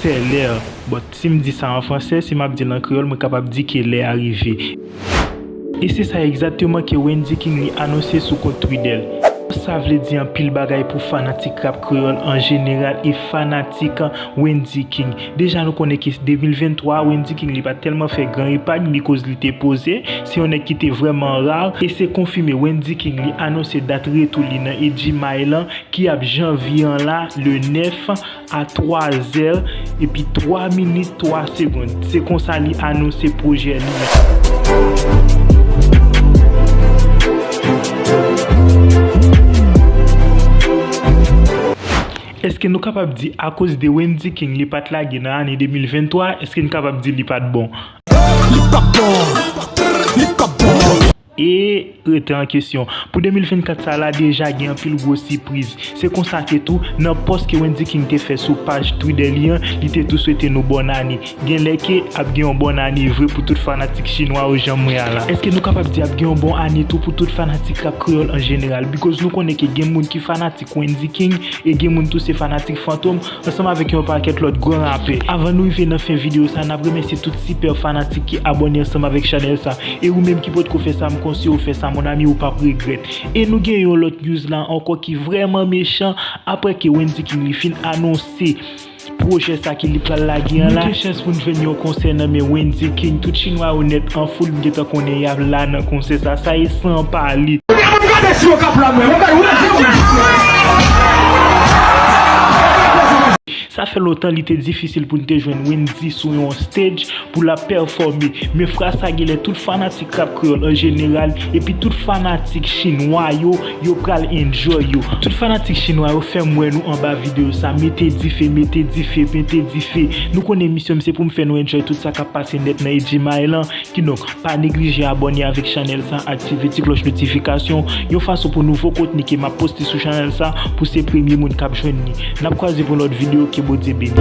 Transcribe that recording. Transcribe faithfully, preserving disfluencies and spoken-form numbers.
C'est l'heure. Bon, si m di sa an fransè, si m ap di l an kreyòl, mwen kapab di ke lè a rive. E se sa egzakteman ke Wendy King li anonse sou kont Twitter l. Sa vle di anpil bagay pou fanatik rap kreyòl an jeneral e fanatik Wendy King. Deja nou konnen ke de mil venntwa a, Wendy King li pa t tèlman fè gran epay, bikoz li te poze, se yon nèg ki te vrèman ra. E se konfime, Wendy King li anonse dat retou li nan Edgmile lan, ki ap janvye an la, le nèf a twa zè epi twa minit twa segonn. Se konsa li anonse pwojè li a. Èske nou kapab di akoz de Wendy King li pa t lage nan ane de mil venntwa, èske n kapab di li pa t bon? Li pa bon. Li pa bon. E rete an kesyon. Pou de mil vennkat sa la, deja gen anpil gwo sipriz. Se konsa ke tou, nan pòs ke Wendy King te fè sou paj Twitter li an, li te tou swete nou bòn ane. Genlè ke ap gen yon bòn ane vre pou tout fanatik chinwa yo jan mwen a la. Èske nou kapab di ap gen yon bon ane tou pou tout fanatik rap kreyòl an jeneral? Bikoz nou konnen ke gen moun ki fanatik Wendy King e gen moun tou se fanatik Fantom, ansanm avèk yon pakèt lòt gran rapè. Avan nou rive nan fen videyo sa, n ap remèsye tout sipè fanatik ki abòne ansanm avèk chanèl sa. E ou menm ki potko fè sa, m konseye w fè sa, mon ami, ou p ap regrèt. E nou gen yon lòt news la ankò ki vrèman mechan, apre ke Wendy King li fin anonse pwojè sa ke li pral lage an la. Nou gen chans pou n jwenn yon konsè nan men Wendy King. Tout chinwa yo nèt an foul, m gentan konnen y ap la nan konsè sa. Sa e san pale. Ou gen moun gade si yo k ap la mwen. Ou gade, ou gade, ou gade. Sa fè lontan li te difisil pou n te jwenn Wendy sou yon stage pou l ap pèfòme. Men fra sa genlè tout fanatik rap kreyòl an jeneral, epi tout fanatik chinwa yo, yo pral enjoy yo. Tout fanatik chinwa yo, fè m wè nou anba videyo sa. Mete dife, mete dife, mete dife. Nou konnen misyon m se pou m fè nou enjoy tout sa k ap pase nèt nan Edgmile lan. Kidonk, pa neglije abòne avèk chanèl sa, aktive ti klòch notifikasyon, yon fason pou nouvo kontni ke m ap poste sou chanèl sa, pou se premye moun k ap jwenn li. N ap kwaze pou lòt videyo, ke Bondye beni.